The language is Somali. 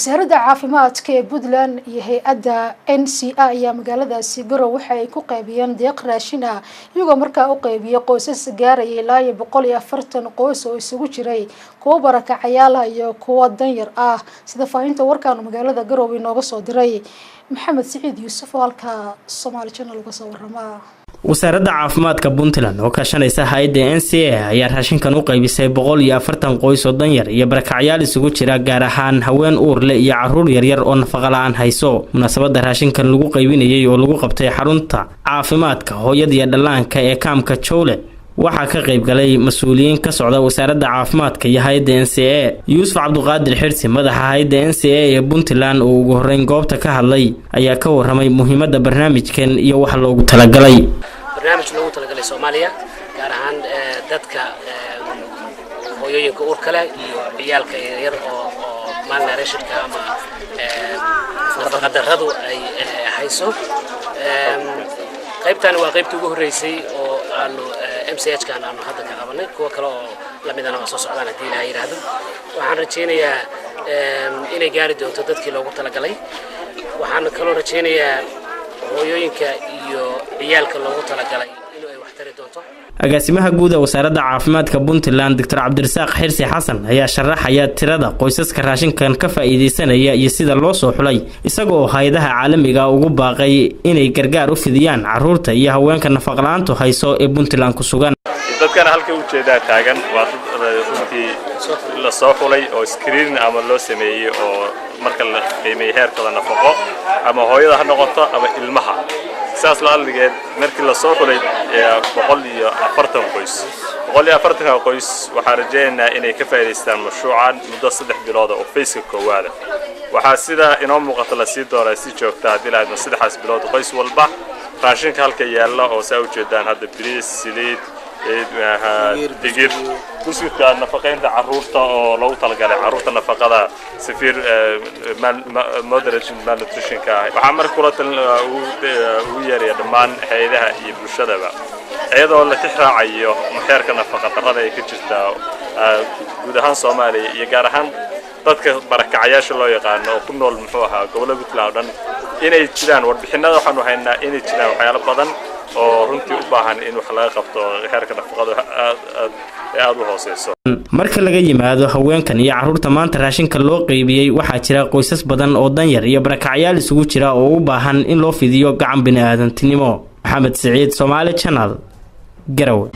Wasaaradda caafimaadka ee Puntland iyo hay-adda NCA ayaa magaaladaasi Garowe waxa ay ku qaybiyeen deeq raashin ah, iyagoo markaa u qaybiyay qoysas gaaraya ilaa iyo 140 qoys oo isugu jiray kuwo barakacayaal ah iyo kuwo danyar ah. Sida faahinta warkaanu magaalada Garowe inooga soo diray Maxamed Siciid Yuusuf oo halka Somaali Channel uga soo warama. Wasaaradda caafimaadka Puntland oo kaashanaysa hay-adda NCA ayaa raashinkan u qaybisay 140 qoys oo danyar iyo barakacyaal isugu jira, gaar ahaan haween uurle iyo caruur yaryar oo nafaqa la-aan hayso. Munaasabadda raashinkan lagu qaybinayay oo lagu qabtay xarunta caafimaadka hooyada iyo dhallaanka ee kaamka Jowle waxaa ka qayb galay mas-uuliyiin ka socda wasaaradda caafimaadka iyo hay-adda NCA. Yuusuf Cabduqaadir Xirsi, madaxa hay-adda NCA ee Puntland, oo ugu horreyn goobta ka hadlay, ayaa ka warramay muhiimadda barnaamijkan iyo waxa loogu talagalay. Barnaamij loogu talagalay Soomaaliya, gaar ahaan dadka hooyooyinka uurka leh iyo ciyaalka yaryar oo malnutritionka ama nafaqadarradu ay hayso. Qaybtani waa qaybtii ugu horreysay oo aanu MCH kan aanu hadda ka qabanay. Kuwa kale oo lamidana waa soo socdaan haddii Ilaha yidhaahdo. Waxaan rajaynayaa inay gaari doonto dadkii loogu talagalay. Waxaan kaloo rajaynayaa hooyooyinka iyo ciyaalka loogu talagalay inuu ay wax tari doonto. Agaasimaha guud ee wasaaradda caafimaadka Puntland, Doctor Cabdirasaaq Xirsi Xasan, ayaa sharaxaya tirada qoysaska raashinkan ka faa'iidaysanaya iyo sida loo soo xulay, isagoo hay-adaha caalamiga ugu baaqay inay gargaar u fidiyaan caruurta iyo haweenka nafaqla-aantu hayso ee Puntland ku sugan. Dadkana halka ujeedaa taagan waa dad runtii la soo xulay oo screening ama loo sameeyey, oo marka la qiimeeyey heerkooda nafaqo, ama hooyada ha noqoto ama ilmaha. Saas la hadligeed, markii la soo xulay 140 qoys, 140-ka qoys waxaan rajaynaynaa inay ka faa'iidaystaan mashruucan muddo 3 bilooda oo phase-ka koowaada. Waxaa sidaa inoo muuqata la sii doonaa si joogta haddii lahaydna saddexaas bilood qoys walba raashinka halka yaalla, oo saa ujeedaan hadda bariis, saliid, digir, buskudka nafaqaynta carruurta oo loogu talagalay carruurta nafaqada severe moderate malnutritionka ah. Waxaa marka kula talin ugu yeeraya dhammaan hay-adaha iyo bulshadaba, iyadoo la tix raacayo xeerka nafaqa darrada ee ka jirta guud ahaan Soomaaliya iyo gaar ahaan dadka barakacayaasha loo yaqaano oo ku nool, muxuu ahaa, gobollada Puntland oo dhan, inay jiraan warbixinada waxaanu haynaa inay jiraan waxyaalo badan oo runtii u baahan in wax laga qabto heerka nafaqadu aad aad ee aada u hooseyso. Marka laga yimaado haweenkan iyo carruurta maanta raashinka loo qeybiyey, waxaa jira qoysas badan oo danyar iyo barakacyaal isugu jira oo u baahan in loo fidiyo gacan bini-aadantinimo. Maxamed Siciid, Soomaali Channel, Garowe.